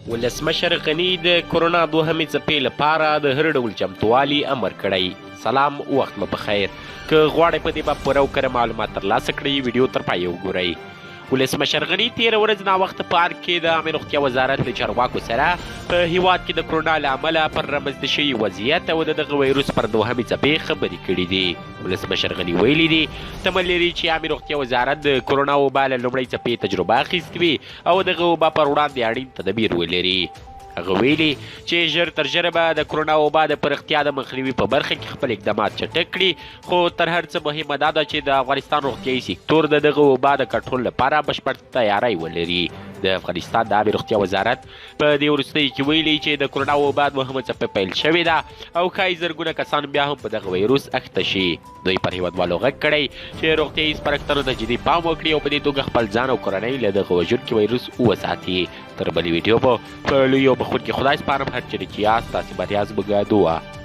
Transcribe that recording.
ولسمشر غني د کورونا دوهمې څپې لپاره د هر ډول چمتووالي امر کړی. سلام، وخت مو په خیر. که غواړئ په دې باب پوره او کره معلومات ترلاسه کړئ، ویډیو تر پایه وګورئ. ولسمشر غني تېره ورځ ناوخته په ارګ کې د عامې روغتیا وزارت له چارواکو سره په هیواد کې د کرونا له امله پر رامنځته شوي وضعیت او د دغه ویروس پر دوهمې څپې خبرې کړې دي. ولسمشر غني ویلي دي، تمه لري چې عامې روغتیا وزارت د کرونا وبا له لومړۍ څپې تجربه اخیستې وي او دغه وبا پر وړاندې اړین تدابیر ولري. هغه ویلي چې ژر تر ژره به د کرونا وبا د پرختیا د مخنیوي په برخه کې خپل اقدامات چټک کړي، خو تر هر څه مهمه دا ده چې د افغانستان روغتیايي سکتور د دغه وبا د کنټرول لپاره بشپړ تیاری ولري. د افغانستان د عامې روغتیا وزارت په دې وروستیو کې ویلي چې د کرونا وبا دوهمه څپه پیل شوې ده او ښايي زرګونه کسان بیا هم په دغه ویروس اخته شي. دوی پر هیوادوالو غږ کړی چې روغتیايي سپارښتنو ته جدي پام وکړي او په دې توګه خپل ځان او کورنۍ له دغه وژونکي ویروس وساتي. تر بلې ویډیو به په لوی او بخښونکي خدای سپارم. هر چېرې چې یاست، تاسې بریا زموږ دعا.